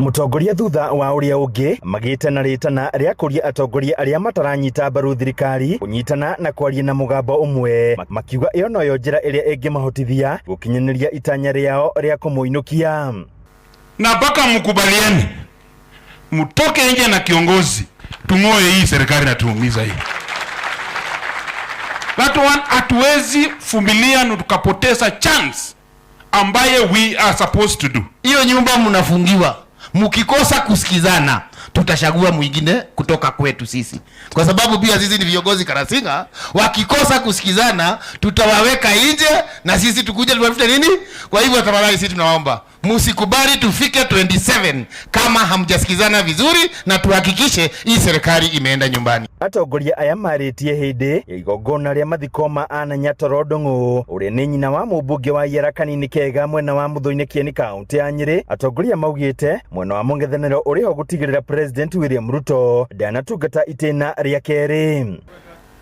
Mũtongoria thutha wa ũrĩa ũngĩ magĩte na rĩtana rĩa kũria atongoria arĩa mataranyita mbaru thirikari kũnyitana na kwaria na mũgambo ũmwe, makiuga ĩyo noyo njĩra ĩrĩa ĩngĩmahotithia gũkinyanĩria itanya rĩao rĩa kũmũinũkia. Na mpaka mkubaliane, mtoke nje na kiongozi, tung'oe hii serikali na tuumiza hii. That one hatuwezi vumilia na tukapoteza chance ambaye we are supposed to do. Hiyo nyumba mnafungiwa, mkikosa kusikizana tutachagua mwingine kutoka kwetu sisi, kwa sababu pia sisi ni viongozi Karasinga. Wakikosa kusikizana tutawaweka nje na sisi tukuje tuwafute nini. Kwa hivyo tafadhali, sisi tunaomba msikubali tufike 27 kama hamjasikizana vizuri, na tuhakikishe hii serikali imeenda nyumbani. Atongoria aya marĩtie hĩndĩ ya igongona rĩa mathiko ma Anna Nyatoro Ndung'u, ũrĩa nĩ nyina wa mũmbunge wa Iara Kanini Kega mwena wa Muthũi-inĩ Kieni, kaũntĩ ya Nyĩrĩ. Atongoria maugĩte mwena wa mũng'ethanĩro ũrĩ ho gũtigĩrĩra President William Ruto ndanatungata itĩna rĩa kerĩ.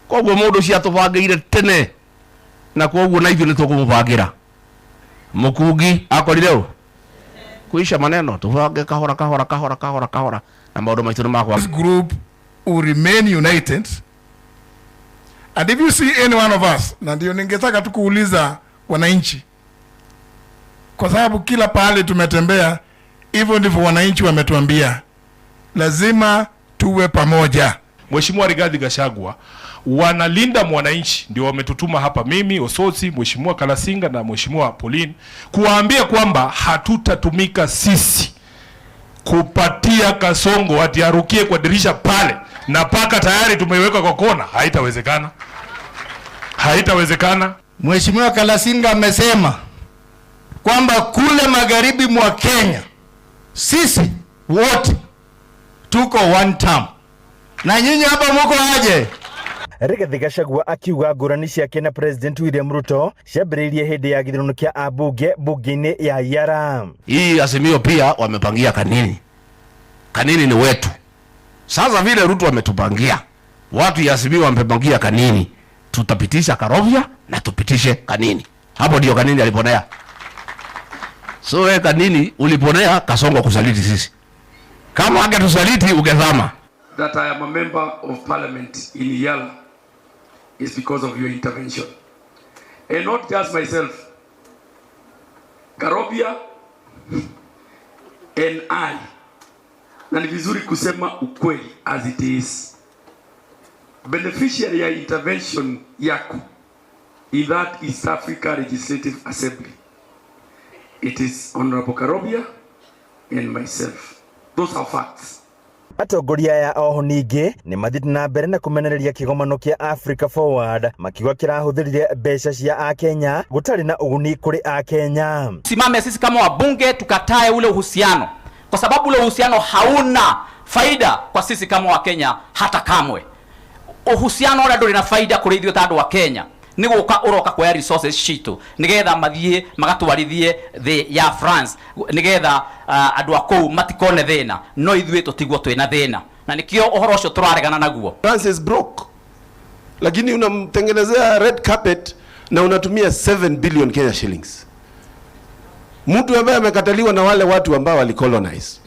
Koguo mũndũ ũcio atũbangĩire tene, na koguo na ithuĩ nĩ tũkũmũbangĩra. Mũkungi akorire ũ kuisha maneno, tũbange kahora kahora kahora kahora kahora na maũndũ maitũ nĩ makwa. This group will remain united. And if you see any one of us, na ndio ningetaka tu kuuliza wananchi, kwa sababu kila pahali tumetembea, hivyo ndivyo wananchi wametuambia, lazima tuwe pamoja. Mheshimiwa Rigathi Gachagua wanalinda mwananchi, ndio wametutuma hapa, mimi Osotsi, Mheshimiwa Kalasinga na Mheshimiwa Pauline, kuwaambia kwamba hatutatumika sisi kupatia Kasongo ati arukie kwa dirisha pale na paka tayari tumeiweka kwa kona. Haitawezekana, haitawezekana. Mheshimiwa Kalasinga amesema kwamba kule magharibi mwa Kenya sisi wote tuko one term, na nyinyi hapa muko aje? Rigathi Gachagua akiuga ngũrani ciake na President William Ruto ciambĩrĩirie hĩndĩ ya gĩthurano kĩa ambunge bunge-inĩ ya Iara. Hii Azimio pia wamepangia Kanini. Kanini ni wetu. Sasa vile Ruto ametupangia, watu ya Azimio wamepangia Kanini, tutapitisha Karobia na tupitishe Kanini. Hapo ndio Kanini aliponea. So wewe Kanini uliponea Kasongo kusaliti sisi. Kama angetusaliti ungezama. That I am a member of parliament in Yala is because of your intervention. And not just myself. Karobia and I. Na ni vizuri kusema ukweli as it is. Beneficiary ya intervention yako in that East Africa Legislative Assembly, it is Honorable Karobia and myself. Those are facts. Atongoria aya oho ningĩ nĩ mathiĩte na mbere na kũmenereria kĩgomano kĩa Africa Forward, makiuga kĩrahũthĩrire mbeca cia Akenya gũtarĩ na ũguni kũrĩ Akenya. Simame sisi kama wabunge tukatae ule uhusiano, kwa sababu ule uhusiano hauna faida kwa sisi kama Wakenya hata kamwe. Uhusiano ũrĩa ndũrĩ na faida kũrĩ ithuĩ ta andũ a Kenya, nĩ gũka ũroka kuoya resources citũ nĩgetha mathiĩ magatwarithie thĩ ya France, nĩgetha andũ a kũu matikone thĩna, no ithuĩ tũtigwo twĩna thĩna, na nĩkĩo ũhoro ũcio tũraregana naguo. France is broke, lakini unamtengenezea red carpet na unatumia 7 billion Kenya shillings. Mtu ambaye amekataliwa na wale watu ambao walicolonize.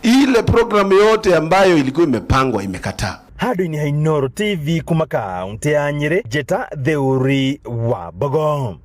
Ile program yote ambayo ilikuwa imepangwa imekataa. Handũ-inĩ ha Inooro TV kuma kaũntĩ ya Nyĩrĩ, Njĩta Theuri wa Mbogo.